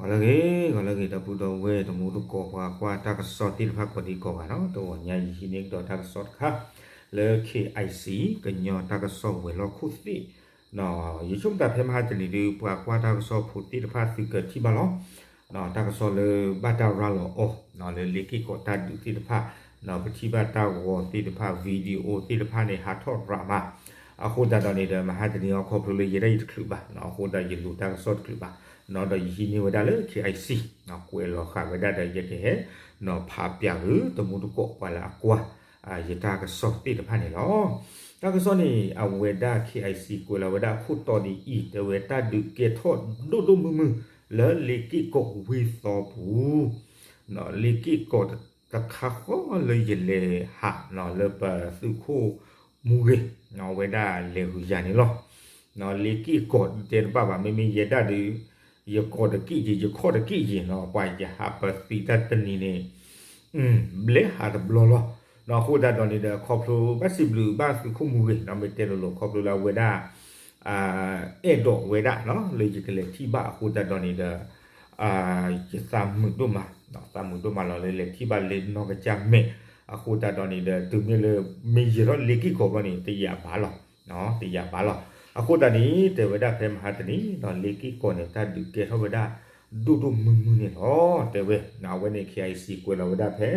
ဂီၤလၢအဂ့ၤ ဂီၤလၢအဂ့ၤ ဒီပုၢ်ဒီဝဲၢ်တံၤသကိး ပှၤကွၢ်တၢ်ကစီၣ်သ့ၣ်တဖၣ်ကိးဒံကိးဂၤနီၤ, တဂီၤညါယဟံးန့ၢ်ကဒီးတၢ်ကစီၣ်တခါ လၢ K I C ကညီတၢ်ကစီၣ်ဝဲၤလီၢ်ခိၣ်သ့ၣ် ယဆိကမိၣ်တၢ်ဖဲမဟါတနံၤဒုး ပှၤကွၢ်တၢ်ကစီၣ်ဖိသ့ၣ်တဖၣ်သုကထံၣ်ဘၣ်လီၤ. တၢ်ကစီၣ်လၢဘၣ်တၢ်ရၤလီၤအီၤ လၢလ့က့ၢ်ကီးတၢ်ဒုးသ့ၣ်တဖၣ် ပထံၣ်ဘၣ်တၢ်ဂီၤသ့ၣ်တဖၣ် video သ့ၣ်တဖၣ်န့ၣ် ဟးထီၣ်ရၤမး, အဃိသတးဒီးန့ၣ်ဒီး မဟါတနံၤအံၤခီဖျိလၢယဲဒၣ်ယတချုးဘၣ် အဃိသတးယလိၤတၢ်ကစီၣ်တချုးဘၣ်, ဒီးယဟံးန့ၢ်ဝဲဒၣ်လၢ K I C ကွဲးလီၤဃာ်ဝဲဒၣ်ဒီးယကဟဲ ဖးပၠးဃုာ်တံၤသကိးပှၤလၢအကွၢ် ယတၢ်ကစီၣ်သ့ၣ်တဖၣ်န့ၣ်လီၤ. တၢ်ကစီၣ်န့ၣ် အဝဲဒၣ် K I C ကွဲးလီၤဝဲဒၣ်အခိၣ်တီဒ်အံၤ တဲဝဲတၢ်ဒုးကဲထီၣ်ဒိၣ်ဒိၣ်မုၢ်မုၢ် လၢလ့က့ၢ်ကီးဝ့ၢ်သီပူၤ လ့က့ၢ်ကီးတခါဃီလၢယလဲၤဟး လၢပသုးခိၣ်မူဂ့ၤ ဝဲဒၣ်လဲၤဂုၤယၤန့ၣ်လီၤ. လ့က့ၢ်ကီးတဲတဘၣ်ဘၣ် မ့မ့ၢ်ယဲဒၣ်ဒီး ယကီးတက့ၢ်ယံၤ ယခီၣ်တက့ၢ်ယံၤနီၤ ပှၤယဟးပသံတၢ်တနံၤန့ၣ် ဘျဲဟးတဘျီလီၤ. အဃိသတးဒီးန့ၣ်ဒီး ခီဖျိဘၣ်စံးဘျုးဘၣ်သုးခိၣ်မူဂ့ၤနီၤ မ့ၢ်တဲလိၤလိၤ ခီဖျိလၢအဝဲဒၣ် အဲၣ်ဒိးဝဲဒၣ် လၢယကလဲၤထံၣ်ဘၣ်အဃိသတးဒီးန့ၣ်ဒီး ယသးမုာ်ဒိၣ်မး သးမုာ်ဒိၣ်မးလီၤ လၢလဲၤထံၣ်ဘၣ်လၢနီၢ်ကစၢ်မဲာ် အဃိသတးဒီးန့ၣ်ဒီး တုၤမ့ၢ်လၢ မ့ၢ်ယဲၤထီၣ်လ့က့ၢ်ကီးဘျီန့ၣ် တယာ်ဘၣ်လီၤ တယာ်ဘၣ်လီၤ. အဃိသတးန့ၣ် တဲဝဲဒၣ်ဖဲမဟါတနံၤ လ့က့ၢ်ကီးန့ၣ် တၢ်ဒုးကဲထီၣ်ဝဲဒၣ် ဒိၣ်ဒိၣ်မုၢ်မုၢ်န့ၣ်လီၤ တဲဝဲ အဝဲန့ၣ် K I C ကွဲးလီၤဝဲဒၣ်ဖဲ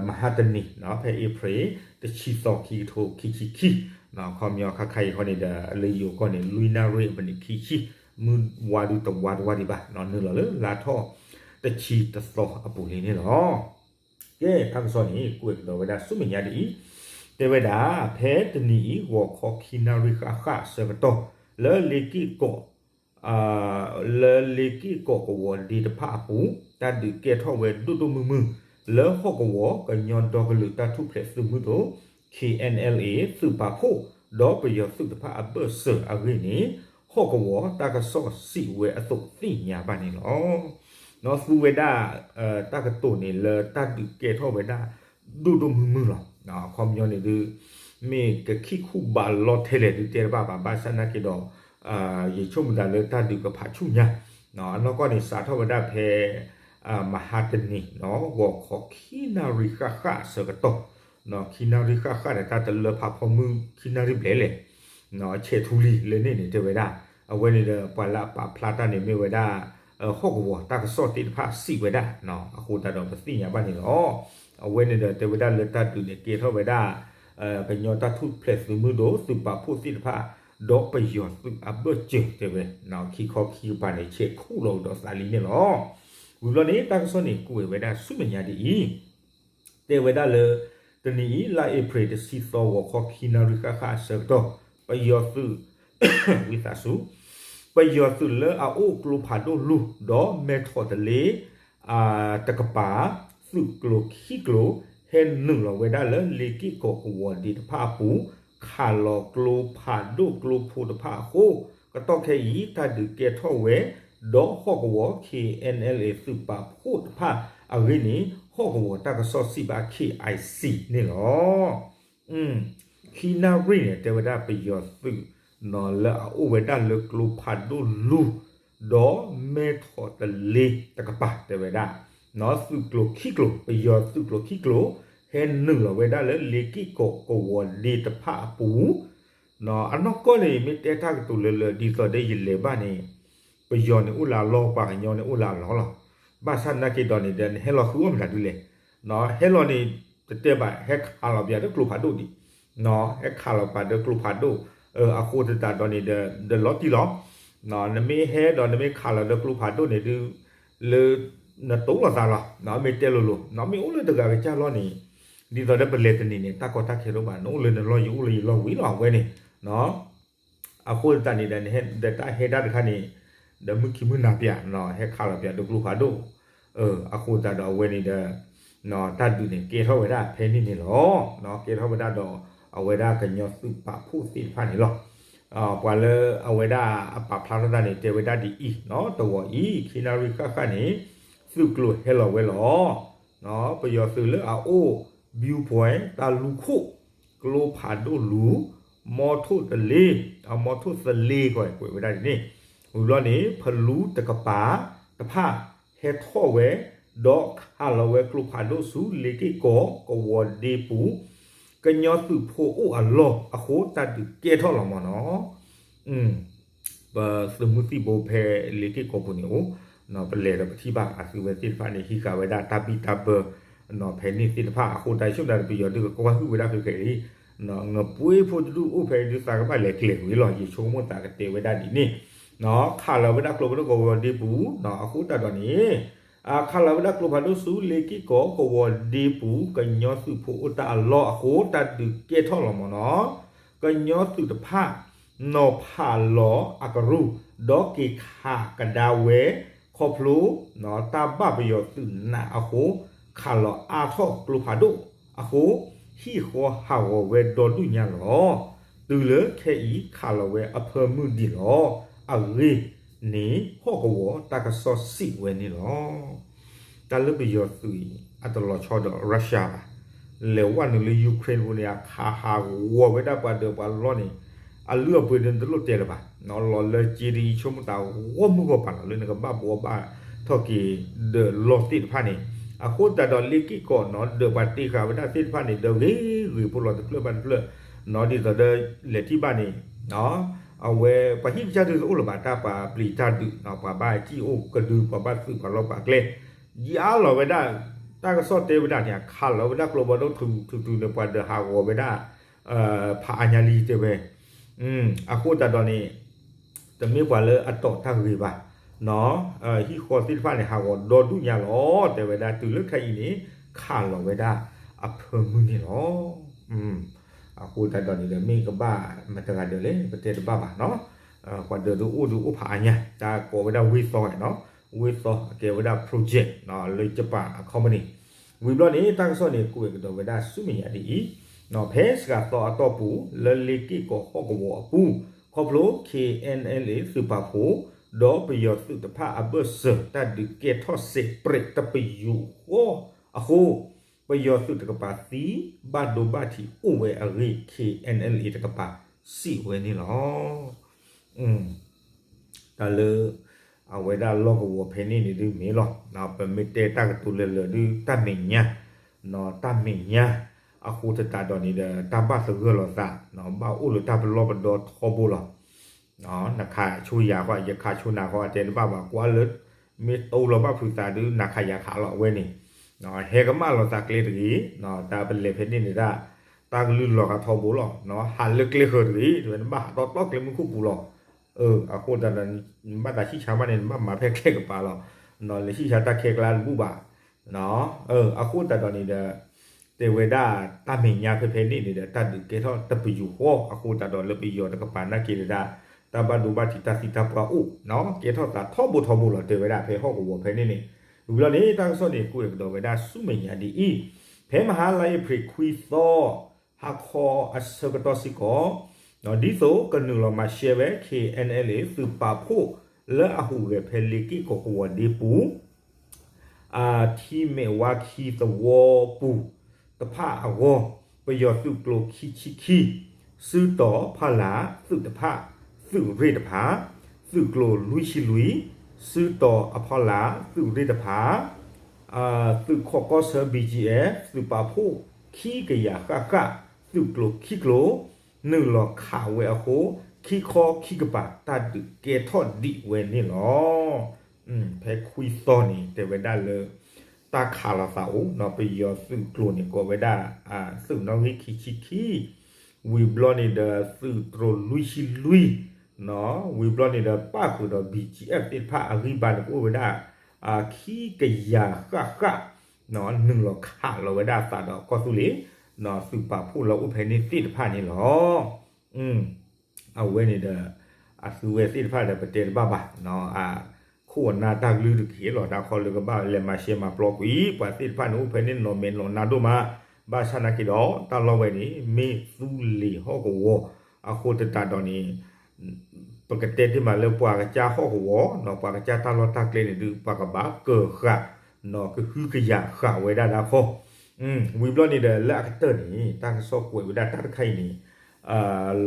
မဟါတနံၤ ဖဲ April တဆံသီ ခံကထိခံဆံခံ ခီပညီခါခါအံၤဃီန့ၣ်ဒီး လၢယိၤကီၢ်န့ၣ် လွံၢ်နၣ်ရံၣ်အမံးနံးခံဆံ မုၢ်ဝါဒုတဝါတဝါဒံးဘၣ် နုာ်လီၤလၢလါထီၣ်တဆံတသီအပူၤလံန့ၣ်လီၤ. ကဲ တၢ်ကစီၣ်န့ၣ် ကွဲးကဒီးဝဲဒၣ်ဆူမဲာ်ညါဒ်အံၤ တဲဝဲဒၣ် ဖဲတနံၤအံၤ ဂီၤခီခံနၣ်ရံၣ်ဃၣ်ဃၣ်အဆၢကတီၢ် လၢလ့က့ၢ်ကီး လၢလ့က့ၢ်ကီးကဝီၤဒ့တဖၣ်အပူၤ တၢ်ဒုးကဲထီၣ်ဝဲဒိၣ်ဒိၣ်မုၢ်မုၢ် လၢဟီၣ်ကဝီၤကညီဒီကလုာ်တၢ်ထူၣ်ဖျဲးသုးမုၢ်ဒိၣ် K N L A သုးပာ်ဖှိၣ် ဒီးပယီၤသုးတဖၣ်အဘၢၣ်စၢၤအဂ့ၢ်န့ၣ် ဟီၣ်ကဝီၤတၢ်ကစီၣ်စံးဝဲအသိးသ့ၣ်ညါဘၣ်န့ၣ်လီၤ. နီၢ်သူဝဲဒၣ် တၢ်ကတိၤန့ၣ် လၢတၢ်ဒုးကဲထီၣ်ဝဲဒၣ် ဒိၣ်ဒိၣ်မုၢ်မုၢ်လီၤ. အခီပညီန့ၣ်ဒုး မ့ၢ်ကခံခူဘးလီထဲလဲၣ်ဒုးတဲတဘၣ်ဘၣ် ဘၣ်ဆၣ်နာ်က့ဒီး ယဆိကမိၣ်သးလၢတၢ်ဒုးကဖးဆူၣ်ညါ အနီၢ်ကီၢ်န့ၣ် စးထီၣ်ဝဲဒၣ်ဖဲ မဟါတနံၤ ဂီၤခီခံနၣ်ရံၣ်ဃၣ်ဃၣ်အဆၢကတီၢ် ခံနၣ်ရံၣ်ဃၣ်ဃၣ်ဒီး တၢ်တလၢဖးဖီမုၢ်ခံနၣ်ရံၣ်ဘျဲၣ်လဲၣ် ဆဲးထူလံၤလၢန့ၣ်န့ၣ် တဲဝဲဒၣ် အဝဲန့ၣ်ဒီး ပှၤလၢအပာ်ဖျါတၢ်န့ၣ်မ့ၢ်ဝဲဒၣ် ဟီၣ်ကဝီၤတၢ်ကစီၣ်သ့ၣ်တဖၣ်စံးဝဲဒၣ် အဃိသတးဒီးပသ့ၣ်ညါဘၣ်န့ၣ်လီၤ. အဝဲန့ၣ်ဒီးတဲဝဲဒၣ်လၢတၢ်ဒုးန့ၣ်ကဲထီၣ်ဝဲဒၣ် ကညီတၢ်ထူၣ်ဖျဲးသုးမုၢ်ဒိၣ် သုးပာ်ဖှိၣ်သ့ၣ်တဖၣ် ဒီးပယီၤသုးအဘၢၣ်စၢၤတဲဝဲ ခံခီခံကပၤန့ၣ် ဆဲးခူၣ်လီၤကဒီးသးလံန့ၣ်လီၤ. ဝံၤဘျီန့ၣ် တၢ်ကစီၣ်န့ၣ်ကွဲးဝဲဒၣ်ဆူမဲာ်ညါဒ်အံၤ တဲဝဲဒၣ်လၢ တနံၤအံၤ လါအ့ဖြ့ၣ်တဆံသီ ဂီၤခီခံနၣ်ရံၣ်ဃၣ်ဃၣ်အဆၢကတီၢ် ပယီၤသုး ဝံသးစူၤ ပယီၤသုးလၢအအိၣ်ကျိဖးဒိၣ်လူၤ ဒီးမဲထီၣ်တလ့ တကပၤ သုးကျိၤခံကျိၤ ဟဲနုာ်လီၤဝဲဒၣ်လၢလ့က့ၢ်ကီးကဝီၤဒ့တဖၣ်အပူၤ ခးလီၤကျိဖးဒိၣ်ကျိဖိတဖၣ်အဃိ ကတီၢ်ခဲအံၤ တၢ်ဒုးကဲထီၣ်ဝဲ ဒီးဟီၣ်ကဝီၤ K N L A သုးပာ်ဖှိၣ်တဖၣ်အဂ့ၢ်န့ၣ် ဟီၣ်ကဝီၤတၢ်ကစီၣ်စံးဘၣ် K I C န့ၣ်လီၤ. ခံနၣ်ရံၣ်န့ၣ် တဲဝဲဒၣ်ပယီၤသုး လၢအအိၣ်ဝဲဒၣ်လၢကျိဖးဒိၣ်လူၤ ဒီးမဲထီၣ်တလ့တကပၤ တဲဝဲဒၣ် သုးကျိၤခံကျိၤ ပယီၤသုးကျိၤခံကျိၤ ဟဲနုာ်လီၤဝဲဒၣ်လၢလ့က့ၢ်ကီးကဝီၤဒ့တဖၣ်အပူၤ အနီၢ်ကီၢ်န့ၣ် မ့ၢ်တဲတၢ်ကတိၤလၢလၢ ဒ်သိးဒီးယလဲၤဘၣ်န့ၣ် ပယီၤန့ၣ်အိၣ်လၢအလီၢ် ပှၤကညီန့ၣ်အိၣ်လၢအလီၢ်လီၤ. ဘၣ်ဆၣ်နာ်က့ဒီးန့ၣ်ဒီး နဟဲလီၤဃုအီၣ်မတၤဒ်လဲၣ် ဟဲလီၤန့ၣ် တတဲဘၣ် ဟဲခးလီၤပၠးဒီးကျိဖးဒိၣ်ဒံး ဟဲခးလီၤပၠးဒီးကျိဖးဒိၣ် အဃိသတးဒီးန့ၣ်ဒီး ဒီးလီၤတံၢ်လီၤ နမ့ၢ်ဟဲဒီးနမ့ၢ်ခးလီၤဒီးကျိဖးဒိၣ်န့ၣ်ဒုး လၢ နတိၢ်လိာ်သးလီၤ မ့ၢ်တဲလိၤလိၤ မ့ၢ်အိၣ်လၢတဂၤကစၢ်လီၢ်န့ၣ် ဒ်သိးဒီးပလဲၤတနံၤန့ၣ် တၢ်ကီတၢ်ခဲတအိၣ်ဘၣ် နအိၣ်လၢနလီၢ် ယအိၣ်လၢယလီၢ်ဝံၤလီၤ အဝဲန့ၣ် အဃိသတးန့ၣ်ဒီး နဟဲဒီးတၢ်ဟဲဒၣ်တခါန့ၣ် ဒီးမုၢ်ခံမုၢ်နၤပၠး ဟဲခးလီၤပၠးဒီးကျိဖးဒိၣ် အဃိသတးဒီးအဝဲန့ၣ်ဒီး တၢ်ဒုးန့ၣ်ကဲထီၣ်ဝဲဒၣ်ဖဲန့ၣ်န့ၣ်လီၤ. ကဲထီၣ်ဝဲဒၣ်ဒီး အဝဲဒၣ်ကညီသုးပာ်ဖှိၣ်သ့ၣ်တဖၣ်န့ၣ်လီၤ. ပှၤလၢအဝဲဒၣ်အပာ်ဖျါထီၣ်တၢ်န့ၣ် တဲဝဲဒၣ်ဒ်အံၤ တဝီၤအံၤ ခံနၣ်ရံၣ်ဃၣ်ဃၣ်န့ၣ် သုးကျိၤဟဲလီၤဝဲလီၤ. ပယီၤသုးလၢအအိၣ် Viewpoint တၢ်လူၤခိၣ် ကျိဖးဒိၣ်လူၤ မီထိၣ်တလ့ မီထိၣ်သလ့ကီး ကွဲးဝဲဒၣ်ဒ်န့ၣ် ဝံၤဘျီန့ၣ် ဖလူတကပၤတဖၣ်ဟဲထီၣ်ဝဲ ဒီးခးလီၤဝဲကျိဖးဒိၣ်ဆူလ့ၤက့ၢ်ကီးကဝီၤဒ့ပူၤ ကညီသုးဖိအိၣ်အလီၢ်အဃိ တၢ်ဒုးကဲထီၣ်လီၤမၢ်နီၤ. ပသုးမုၢ်သံၣ်ဘိဖဲလ့ၤက့ၢ်ကီးပူၤန့ၣ်အိၣ်, ပလဲၤဒီးပထံၣ်ဘၣ်အသုဝဲသ့ၣ်တဖၣ်န့ၣ် ဟံးဃာ်ဝဲဒၣ်တၢ်ဘံၣ်တၢ်ဘၢ ဖဲန့ၣ်သ့ၣ်တဖၣ်အဃိ တၢ်ဆိကမိၣ်တၢ်ဒီးပယီၤဒုးကကွၢ်ဟုၣ်ဝဲဒၣ်ခဲကနံၣ်အံၤ, နပှ့ၤဖိတဒူၣ်အိၣ်ဖဲဒုးသးကဘၣ်လဲၤကျဲၤကွံာ်လီၤ ယဆိကမိၣ်သးကတဲဝဲဒၣ်ဒ်န့ၣ်, ခးလီၤဝဲဒၣ်ကျိဖးဒိၣ်ကဝီၤဒ့ပူၤ အဃိသတးဒီးန့ၣ် ခးလီၤဝဲဒၣ်ကျိဖးဒိၣ်ဆူလ့ၤက့ၢ်ကီးကဝီၤဒ့ပူၤ ကညီသုးဖိအိၣ်တၢ်အလီၢ်အဃိ တၢ်ဒုးကဲထီၣ်လီၤမၢ်နီၤ. ကညီသုးတဖၣ် နီၤဖးလီၤအကရူၢ် ဒီးက့ၤခးကဒါဝဲ ခီဖျိ တၢ်ဘၣ်ပယီၤသုးနးအဃိ ခးလီၤအါထီၣ်ကျိဖးဒိၣ်အဃိ ဟံၣ်ဃီဟးဂီၤဝဲဒီဒူၣ်ညါလီၤ. တုၤလၢခဲအံၤခးလီၤဝဲအဖၢမုၢ်ဒံးလီၤ. အဂ့ၢ်န့ၣ် ဟီၣ်ကဝီၤတၢ်ကစီၣ်စံးဝဲန့ၣ်လီၤ. တၢ်လၢပယီၤသုးအံၤ အတလီၤဆီဒီး Russia ဘၣ်. လဲၤဝဲနုာ်လၢ Ukraine ပူၤန့ၣ် အခးဟးဂီၤဝဲဒၣ်ပှၤဒၢးပှၤလီၢ်န့ၣ် အလုၢ်အပှ့ၤဒုးနတလိၣ်တဲလၢၤဘၣ်. လီၤလၢက့ဒ်အံၤ ဆိကမိၣ်သးဂီၢ်မုၢ်ဂီၢ်ပၤလီၤ လၢနကဘၣ်ဘှီဘၣ်ထီၣ်က့ၤဒၢးလီၢ်သ့ၣ်တဖၣ်န့ၣ် အဃိသတးဒီးလ့ၤက့ၢ်ကီးနီၤ ဒၢးပှၤတ့ဃာ်ဝဲဒၣ်သ့ၣ်တဖၣ်န့ၣ် ဒီးဂ့ၤဂ့ၤဖိလီၤတဖျၢၣ်ဘၣ်တဖျၢၣ်နီၤ ဒ်သိးဒီးလဲၤထံၣ်ဘၣ်န့ၣ် အဝဲပှၤဟံၣ်ကစၢ်ဒုးတအိၣ်လၢၤဘၣ် တၢ်ပှၤပျံၤတၢ်ဒုး ပှၤဘၣ်စံၣ်အိၣ်ကဒု ပှၤဘၣ်သုးပှၤလီၢ်ပှၤကျဲ ယအါလီၤဝဲဒၣ် တၢ်ကစီၣ်တဲဝဲဒၣ်န့ၣ် အခးလီၤဝဲဒၣ်ကျိဖးဒိၣ်ထူထူထူန့ၣ် ပှၤဒၢးဟးဂီၤဝဲဒၣ် ဖးအါညါလံတဲဝဲ အဃိသတးဒီးန့ၣ် တမ့ၢ်ပှၤလၢအတီးတၢ်ဂ့ၤဘၣ် ဟံၣ်ဃီသ့ၣ်တဖၣ်န့ၣ် ဟးဂီၤဒီဒူၣ်ညါလီၤ တဲဝဲဒၣ်တုၤလၢခဲအံၤန့ၣ် ခးလီၤဝဲဒၣ်အဖၢမုၢ်န့ၣ်လီၤ. အဃိသတးဒီးန့ၣ်ဒီး မ့ၢ်ကဘၣ်မတၤတဂၤဒၢးလဲၣ် ပတဲတဘၣ်ဘၣ်နီၤ ပှၤဒၢးဒုးအိၣ်ဒုးအိၣ်ဖးအါညါ တၢ်ကိးဝဲဒၣ်ဝ့ၢ်သီနီၤ ဝ့ၢ်သီအကဲဝဲဒၣ် project လၢ Japan အ company ဝံၤဘျီန့ၣ် တၢ်ကစီၣ်န့ၣ် ကွဲးကဒီးဝဲဒၣ်ဆူမဲာ်ညါဒ်အံၤ, ဖဲစှၤသီအတီၢ်ပူၤ လၢလ့ၤက့ၢ်ကီးဟီၣ်ကဝီၤအပူၤ ခီဖျိ K N L A သုးပာ်ဖှိၣ် ဒီးပယီၤသုးတဖၣ်အဘၢၣ်စၢၤတၢ်ဒုးကဲထီၣ်စဲးပြဲးတပယူာ်ဃီအဃိ ပယီၤသုးတကပၤသံဘၣ်ဒိဘၣ်ထံးအိၣ်ဝဲအဂ့ၢ် K N L A တကပၤစံးဝဲန့ၣ်လီၤ. တၢ်လၢ အဝဲဒၣ်လီၢ်ကဝီၤဖဲန့ၣ်န့ၣ်ဒုးမ့ၢ်လီၤ. ပမ့ၢ်တဲတၢ်ကတိၤလၢာ်လၢာ်ဒုး တၢ်မဲာ်ညါ တၢ်မဲာ်ညါ အဃိသတးဒီးန့ၣ်ဒီး တၢ်ဘၣ်သဂၢၢ်လိာ်သး ဘၣ်အိၣ်လၢတၢ်ပလီၢ်ပဒီထီဘိလီၤ. နခးဆိယၤဃီ ယခးဆိနၤဃီ အတဲတဘၣ်ဘၣ် ကွၢ်လၢ မ့ၢ်တိလီၤဘၣ်ဖုးသးဒုး နခးယၤခးလီၤအဝဲန့ၣ် ဟဲကမၣ်လိာ်သးကျဲတဂ့ၤ, တၢ်ပလဲၤဖဲန့ၣ်န့ၣ်ဒၣ် တၢ်ကလုၢ်လီၤဂာ်ထီဘိလီၤ. ဟးလၢကျဲဃၢၤတဂ့ၤ တဝဲနဘၣ်ဟးတီတီကျဲမုၢ်ခိၣ်ပူၤလီၤ. အဃိသတးဒီး နဘၣ်သးဆံၣ်ဆါမးန့ၣ် နဘၣ်မၤဖဲကျဲကပၤလီၤ. လဲၤဆံၣ်ဆါတၢ်ခဲကျါတဘူၣ်ဘၣ်. အဃိသတးဒီးန့ၣ်ဒီး တဲဝဲဒၣ်တၢ်မဲာ်ညါဖဲဖဲန့ၣ်န့ၣ်ဒီး တၢ်ဒုးကဲထီၣ်တပယူာ်ဃီ အဃိသတးဒီးလၢပယီၤတကပၤနာ်က့ၤဒၣ် တၢ်ဘၣ်ဒိဘၣ်ထံးတၢ်သံတၢ်ပှၢ်အိၣ် ကဲထီၣ်သးထီဘိထီဘိလီၤ တဲဝဲဒၣ်ဖဲဟီၣ်ကဝီၤဖဲန့ၣ်န့ၣ်. ဝံၤဘျီန့ၣ် တၢ်ကစီၣ်န့ၣ် ကွဲးကဒီးဝဲဒၣ်ဆူမဲာ်ညါဒ်အံၤ, ဖဲမဟါလါအ့ဖြ့ၣ်ခွံသီ ဟါခီအဆၢကတီၢ်စ့ၢ်ကီး ဒ်သိးကနုာ်လီၤမၤရှဲဝဲ K N L A သုးပာ်ဖှိၣ်လၢအဟူးဂဲၤဖဲလ့ၤက့ၢ်ကီးကဝီၤဒ့ပူၤ ထံမဲာ်ဝါခံသဝီပူၤတဖၣ်အဂီၢ်, ပယီၤသုးကျိၤခံဆံခံ စုတီၤဖီလာ်သုးတဖၣ် သုးရ့ၣ်တဖၣ်, သုးကျိၤလွံၢ်ဆံလွံၢ် စုတီၤအဖီလာ်သုးရ့ၣ်တဖၣ်, သုးခိးကီၢ်ဆၢ B G F သုးပာ်ဖှိၣ်ခံကယၤဃၣ်ဃၣ် သုးကျိၤခံကျိၤ နုာ်လီၤခးဝဲအဃိ ခံခီခံကပၤ တၢ်ဒုးကဲထီၣ်ဒံးဝဲန့ၣ်လီၤ. ဖဲခွံသီန့ၣ် တဲဝဲဒၣ်လၢ တၢ်ခးလိာ်သးအိၣ် ပယီၤသုးကျိၤန့ၣ် ကိးဝဲဒၣ် သုးနီၣ်ဂံၢ်ခံဆံခံ ဝံၤဘျီန့ၣ်ဒီး သုးကျိၤလွံၢ်ဆံလွံၢ် ဝံၤဘျီန့ၣ်ဒီး ပၣ်ဃုာ်ဒီး B G F သ့ၣ်တဖၣ်အဂံၢ်ဘါန့ၣ် ကအိၣ်ဝဲဒၣ် ခံကယၤဃၣ်ဃၣ် နုာ်လီၤခးလီၤဝဲဒၣ်အသးဒီးကီၢ်သူလ့ၤ သုးပာ်ဖှိၣ်လၢအိၣ်ဖဲန့ၣ်သ့ၣ်တဖၣ်န့ၣ်လီၤ. အဝဲန့ၣ်ဒီး အသုဝဲသ့ၣ်တဖၣ်ဒီး ပတဲတဘၣ်ဘၣ် ခိၣ်အနၢ်တၢ်ကလုၢ်တက့ၢ်လီၤ. တၢ်ခီလၢကဘၣ်လဲၤမၤရှဲမၤပျီကွံာ် ပှၤသ့ၣ်တဖၣ်န့ၣ် အိၣ်ဖဲန့ၣ်နီၢ်မဲာ်နီၢ်နါဒိၣ်မး ဘၣ်ဆၣ်နာ်က့ၤဒီး တၢ်လီၢ်ဝဲန့ၣ် မ့ၢ်သူလ့ၤဟီၣ်ကဝီၤ အဃိသတးဒီးန့ၣ် ပကတဲတ့ၢ်မးလၢပှၤကစၢ်ဟီၣ်ကဝီၤ ပှၤကစၢ်တၢ်လီၢ်တၢ်ကျဲန့ၣ်ဒုး ပှၤကဘၣ်ကၢၤဃာ် ကဟုကယာ်ဃာ်ဝဲဒၣ်ဒၣ်ခီ ဝံၤဘျီန့ၣ်ဒီး လၢအကတၢၢ်န့ၣ် တၢ်ကစီၣ်ကွဲးဝဲဒၣ်တၢ်တခါအံၤန့ၣ်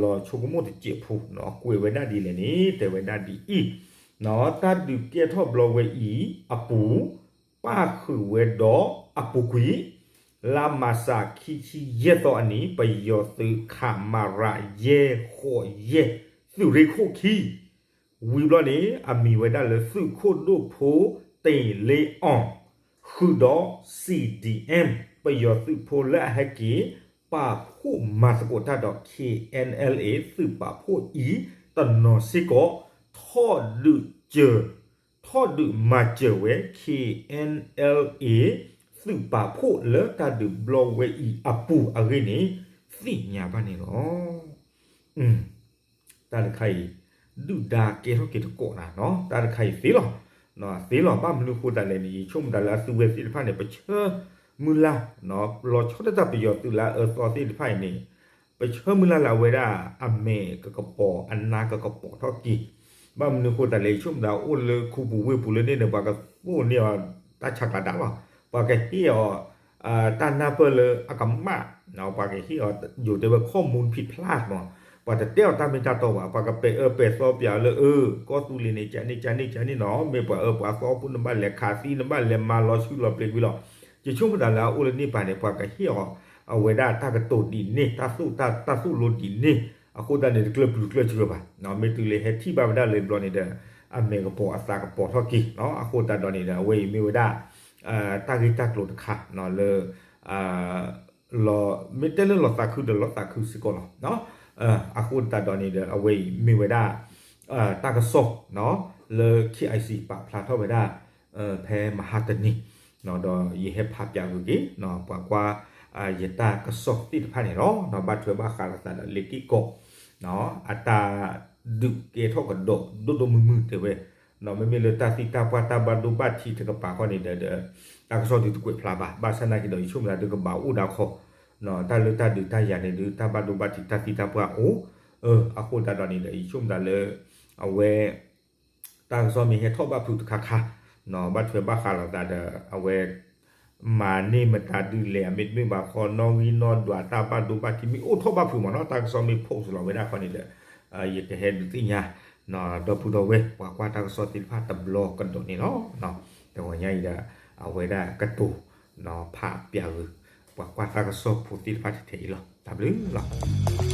လီၤဆိကမိၣ်တစဲးဖိ ကွဲးဝဲဒၣ်ဒ်လဲၣ်န့ၣ် တဲဝဲဒၣ်ဒ်အံၤ တၢ်ဒုးကဲထီၣ်ဘျီဝဲအံၤအပူၤ ပၣ်ဃုာ်ဝဲဒီးအပူၤကွံာ် လါမၢ်ၡး ခံဆံယဲၢ်သီအနံၤ ပယီၤသုး ခမရ ယဲၢ်ဃိးယဲၢ် သုးရ့ၣ်ခိၣ်ခံ ဝံၤဘျီန့ၣ် အမံၤဝဲဒၣ်လၢသုးခိၣ်ဒိၣ်ဖိ တ့ၢ်လ့အီၣ် ဃုာ်ဒီး CDM ပယီၤသုးဖိလၢအဟဲက့ၤ ပာ်ဖှိၣ်မၤသကိးတၢ်ဒီး KNLA သုးပာ်ဖှိၣ်အံၤ တနီၤစ့ၢ်ကီး ထီၣ်ဒုးစၢၤ ထီၣ်ဒုးမၤစၢၤဝဲ KNLA သုးပာ်ဖှိၣ်လၢတၢ်ဒုးဘျီဝဲအံၤအပူၤအဂ့ၢ်န့ၣ် သ့ၣ်ညါဘၣ်န့ၣ်လီၤ. တၢ်တခါအံၤ ဒုၣ်ဒါကဲထီၣ်က့ၤတကိးနၤနီၤ, တၢ်တခါအံၤသ့လီၤ, သ့လီၤ ဘၣ်မနုၤဃိသတးလဲၣ်န့ၣ် ယဆိကမိၣ်သးလၢအသုဝဲသ့ၣ်တဖၣ်န့ၣ် ပဆၢမုၢ်လၢ် လီၤဆီဒၣ်တၢ်ပယီၤသုးလၢအအၢသီသ့ၣ်တဖၣ်အံၤန့ၣ် ပဆၢမုၢ်လၢ်လၢအဝဲဒၣ်အမဲာ်ကကပီၤ အနါကကပီၤထီၣ်က့ၤ, ဘၣ်မနုၤဃိသတးလဲၣ် ယဆိကမိၣ်သးအိၣ်လၢခူပူၤဝ့ၢ်ပူၤလၢန့ၣ်ဒီး ပှၤကသိၣ်န့ၢ်အီၤတၢ်ဆးကၤဒၣ်လီၤ, ပှၤကဟ့ၣ်အီၤ တၢ်နၢ်ပၢၢ်လၢအကမၣ်, ပှၤကဟ့ၣ်အီၤ ယိၤတဲဝဲ ข้อมูลผิดพลาด မး, ပှၤတတဲအီၤတၢ်မ့ၢ်တၢ်တီဘၣ်, ပှၤကပဲာ်အၢပဲာ်သီပျးလၢ အၢ ကီၢ်သူလ့ၤန့ၣ် ကန့ၣ်ကန့ၣ်ကန့ၣ်နီၤ, မ့ၢ်ပှၤအၢပှၤသီဖိ နဘၣ်လဲၤခးသံ နဘၣ်လဲၤမၤလီၤဆူလီၤပျ့ၤကွံာ်လီၤ, ယဆိကမိၣ်သးလၢအအိၣ်လၢန့ၣ်ပၤန့ၣ် ပှၤကဟ့ၣ်အီၤ အဝဲဒၣ်တၢ်ကတိၤဒ်န့ၣ် တၢ်သိၣ်တၢ် တၢ်သိၣ်လိဒ်န့ၣ်, အဃိသတးန့ၣ် တကျၢၤပျုၤတကျၢၤစှၤဘၣ်, မ့ၢ်တုၤလၢဟဲထံၣ်ဘၣ်ဝဲဒၣ်လၢဘျီန့ၣ်ဒီး အမဲာ်ကပီၤအသးကပီၤထီၣ်က့ၤ, အဃိသတးဒီးန့ၣ်ဒီး အဝဲအံၤမ့ၢ်ဝဲဒၣ် တၢ်ဂ့ၢ်တၢ်ကျိၤတခါလၢ မ့ၢ်တဲလၢလီၤသးခုဒီးလီၤသးခုစ့ၢ်ကီးလီၤ. အဃိသတးဒီးန့ၣ်ဒီး အဝဲအံၤမ့ၢ်ဝဲဒၣ် တၢ်ကစီၣ် လၢ KIC ပာ်ဖျါထီၣ်ဝဲဒၣ် ဖဲမဟါတနံၤ ဒီးယဟဲဖးပၠးဂုာ်က့ၤ ပှၤကွၢ် ယတၢ်ကစီၣ်သ့ၣ်တဖၣ်န့ၣ်လီၤ. ဘၣ်ထွဲဘၣ်ဃးလိာ်သးဒီးလ့ၤက့ၢ်ကီၢ် အတၢ်ဒုးကဲထီၣ်ကဒီးဒိၣ်ဒိၣ်မုၢ်မုၢ်တဲဝဲ, မ့မ့ၢ်လၢတၢ်သံတၢ်ပှၢ်တၢ်ဘၣ်ဒိဘၣ်ထံးတကပၤဃီန့ၣ်ဒီး တၢ်ကစီၣ်ဒုးတကွဲးဖျါဘၣ်, ဘၣ်ဆၣ်သနာ်က့ဒီး ယဆိကမိၣ်သးဒုးကဘၣ်အိၣ်ဒၣ်ခီ တၢ်လၢတၢ်ဒုးတၢ်ယၤန့ၣ်ဒုး တၢ်ဘၣ်ဒိဘၣ်ထံးတၢ်သံတၢ်ပှၢ်အိၣ်, အဃိသတးဒီးန့ၣ်ဒီး ယဆိကမိၣ်သးလၢ အဝဲ တၢ်ကစီၣ်မ့ၢ်ဟဲထီၣ်ဘၣ်ဖုးတခါခါ ဘၣ်ထွဲဘၣ်ဃးလိာ်သးဒီး အဝဲ မၤန့ၢ်မတၤဒုးလဲၣ် အမ့တမ့ၢ်ဘၣ်ဃီ နီၣ်ဂံၢ်နီၣ်ဒွးတၢ်ဘၣ်ဒိဘၣ်ထံး မ့ၢ်အိၣ်ထီၣ်ဘၣ်ဖုးမးနီၤ, တၢ်ကစီၣ်မ့ၢ် post လီၤဝဲဒၣ်ဃီန့ၣ်ဒီး ယကဟဲဒုးသ့ၣ်ညါ ဒီပုၢ်ဒီဝဲၢ် ပှၤကွၢ်တၢ်ကစီၣ်သ့ၣ်တဖၣ်တဘျီကဒီးန့ၣ်လီၤ. တဂီၤညါအံၤဒီး အဝဲဒၣ်ကတိၤ ဖးပၠးဂုာ် ပှၤကွၢ်တၢ်ကစီၣ်ဖိသ့ၣ်တဖၣ်ထဲထဲအံၤလီၤ. တၢ်ဘျုးလီၤ.